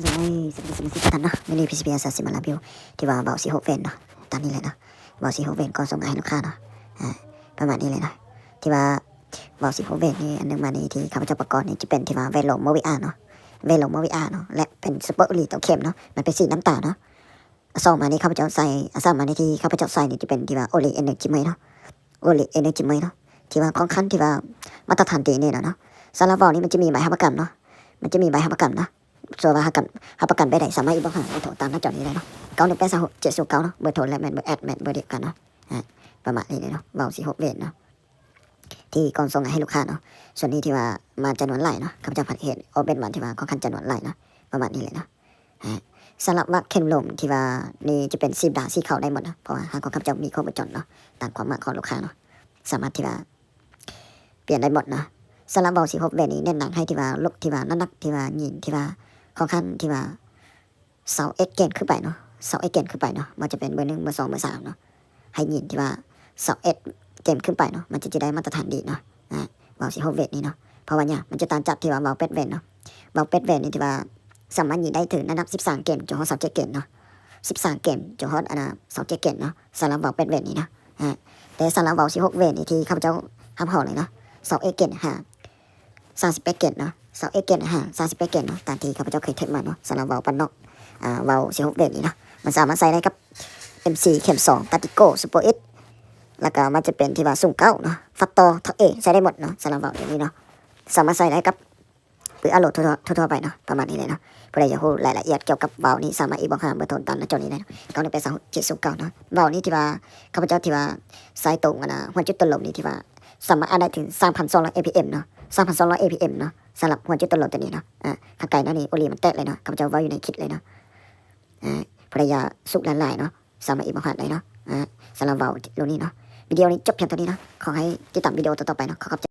ໂອ້ຍ ສະບາຍດີ ສະມາຊິກທຸກທ່ານເນາະ. ມື້ນີ້ ພີຊີພີ ອາສາຊິມາຣີວິວ ທີ່ວ່າເບົາສິບຫົກເວນເນາະ, ຕາມນີ້ເລີຍເນາະ. ເບົາສິບຫົກເວນ ກໍສົ່ງໃຫ້ລູກຄ້າເນາະ, ອາ ປະມານນີ້ເລີຍເນາະ. ທີ່ວ່າເບົາສິບຫົກເວນນີ້ ອັນໜຶ່ງມານີ້ທີ່ຂ້າພະເຈົ້າປະກອບນີ້ ຈະເປັນທີ່ວ່າເວໂລໂມວີອາເນາະ, ເວໂລໂມວີອາເນາະ ແລະ ເປັນຊຸບເປີອີລີດໂຕເຂັ້ມເນາະ, ມັນເປັນສີນ້ຳຕານເນາະ. ສອງມານີ້ ຂ້າພະເຈົ້າໃສ່ ອາ ສາມມານີ້ທີ່ຂ້າພະເຈົ້າໃສ່ນີ້ ຈະເປັນທີ່ວ່າໂອລີເອັນເນີຈີເມເນາະ, ໂອລີເອັນເນີຈີເມເນາະ, ທີ່ວ່າຄ່ອນຂ້າງທີ່ວ່າມາດຕະຖານດີແນ່ນອນເນາະ. ສຳລັບເບົານີ້ ມັນຈະມີໃບຮັບປະກັນເນາະ, ມັນຈະມີໃບຮັບປະກັນເນາະ. ສ່ວນວ່າຮັບປະກັນ ຮັບປະກັນແບບໃດ ສາມາດອິນບັອກຫາເບີໂທຕາມໜ້າຈໍນີ້ໄດ້ເນາະ, ເກົ້າໜຶ່ງແປດ ສາມຫົກເຈັດສູນເກົ້າເນາະ. ເບີໂທ ແລະ ແມ່ນເບີແອັດ ແມ່ນເບີດຽວກັນເນາະ, ອາ ປະມານນີ້ເລີຍເນາະ. ເບົາສິບຫົກເວນເນາະ ທີ່ກ່ອນສົ່ງໃຫ້ລູກຄ້າເນາະ. ສ່ວນນີ້ທີ່ວ່າມາຈຳນວນຫຼາຍເນາະ, ຂ້າພະເຈົ້າພັດເຫັນອອກແບບມາທີ່ວ່າຄ່ອນຂ້າງຈຳນວນຫຼາຍເນາະ, ປະມານນີ້ເລີຍເນາະ. ອາ ສຳລັບວັກເຂັມລົມທີ່ວ່ານີ້ ຈະເປັນສີດຳ ສີຂາວໄດ້ໝົດເນາະ, ເພາະວ່າຮ້ານຂອງຂ້າພະເຈົ້າມີຄົບວົງຈອນເນາະ, ຕາມຄວາມໝາກຂອງລູກຄ້າເນາະ, ສາມາດທີ່ວ່າ ປ່ຽນໄດ້ໝົດເນາະ. ສຳລັບເບົາສິບຫົກເວນນີ້ ແນະນຳໃຫ້ທີ່ວ່າລົດທີ່ວ່ານ້ຳໜັກທີ່ວ່າຍິງທີ່ວ່າຄ່ອນຂ້າງທີ່ວ່າຊາວເອັດເກນຂຶ້ນໄປເນາະ, ຊາວເອັດເກນຂຶ້ນໄປເນາະ, ບໍ່ວ່າຈະເປັນເບີໜຶ່ງ ເບີສອງ ເບີສາມເນາະ, ໃຫ້ຍິງທີ່ວ່າຊາວເອັດເກນຂຶ້ນໄປເນາະ, ມັນຈຶ່ງຈະໄດ້ມາດຕະຖານດີເນາະ. ອາ ເບົາສິບຫົກເວນນີ້ເນາະ, ເພາະວ່າຫຍັງ ມັນຈະຕ່າງຈາກທີ່ວ່າເບົາແປດເວນເນາະ. ເບົາແປດເວນນີ້ທີ່ວ່າສາມາດຍິງໄດ້ເຖິງລະດັບສິບສາມເກນຈົນຮອດຊາວເຈັດເກນເນາະ, ສິບສາມເກນຈົນຮອດ ອັນນະ ຊາວເຈັດເກນເນາະ, ສຳລັບເບົາແປດເວນນີ້ເນາະ. ອາ ແຕ່ສຳລັບເບົາສິບຫົກເວນນີ້ ທີ່ຂ້າພະເຈົ້າຮັບຮອງເລີຍເນາະ, ຊາວເອັດເກນຫາ ສາມສິບແປດເກນເນາະ, ຊາວເອັດເກນຫາ ສາມສິບແປດເກນເນາະ, ຕາມທີ່ຂ້າພະເຈົ້າເຄີຍເທສມາເນາະ. ສຳລັບເບົາປານນອກ ອາ ເບົາສິບຫົກເວນນີ້ເນາະ, ມັນສາມາດໃສ່ໄດ້ກັບເອັມຊີເຂັມສອງ, ຕາຕິໂກ ຊຸບເປີອີດ ແລ້ວກໍມັນຈະເປັນທີ່ວ່າສູນເກົ້າເນາະ, ຟາດຕໍ່ ທັກເອ ໃສ່ໄດ້ໝົດເນາະ. ສຳລັບເບົາຕົວນີ້ເນາະ ສາມາດໃສ່ໄດ້ກັບ ປືອາໂລທົ່ວໆໄປເນາະ, ປະມານນີ້ເລີຍເນາະ. ຜູ້ໃດຢາກຮູ້ລາຍລະອຽດກ່ຽວກັບເບົານີ້ ສາມາດອິນບັອກຫາເບີໂທຕາມໜ້າຈໍນີ້ໄດ້ເນາະ, ເກົ້າໜຶ່ງແປດ ສາມຫົກເຈັດສູນເກົ້າເນາະ. ເບົານີ້ທີ່ວ່າຂ້າພະເຈົ້າທີ່ວ່າໃສ່ຕົງ ອັນນະ ຫົວຈຸດຕົນລົມນີ້ ທີ່ວ່າສາມາດອັດໄດ້ເຖິງສາມພັນສອງຮ້ອຍເອພີເອັມເນາະ, ສາມພັນສອງຮ້ອຍເອພີເອັມເນາະ, ສຳລັບຫົວຈຸດຕົນລົມຕົວນີ້ເນາະ. ອາ ຂ້າງໃກ້ໜ້ອຍນີ້ໂອລີມັນແຕກເລີຍເນາະ, ຂ້າພະເຈົ້າເວົ້າຢູ່ໃນຄລິບເລີຍເນາະ. ອາ ຜູ້ໃດຢາກສູບຫຼາຍໆເນາະ ສາມາດອິນບັອກຫາໄດ້ເນາະ. ອາ ສຳລັບເບົາລຸ້ນນີ້ເນາະ, ວິດີໂອນີ້ຈົບພຽງເທົ່ານີ້ເນາະ, ຂໍໃຫ້ຕິດຕາມວິດີໂອຕໍ່ໆໄປເນາະ. ຂໍຂອບໃຈ.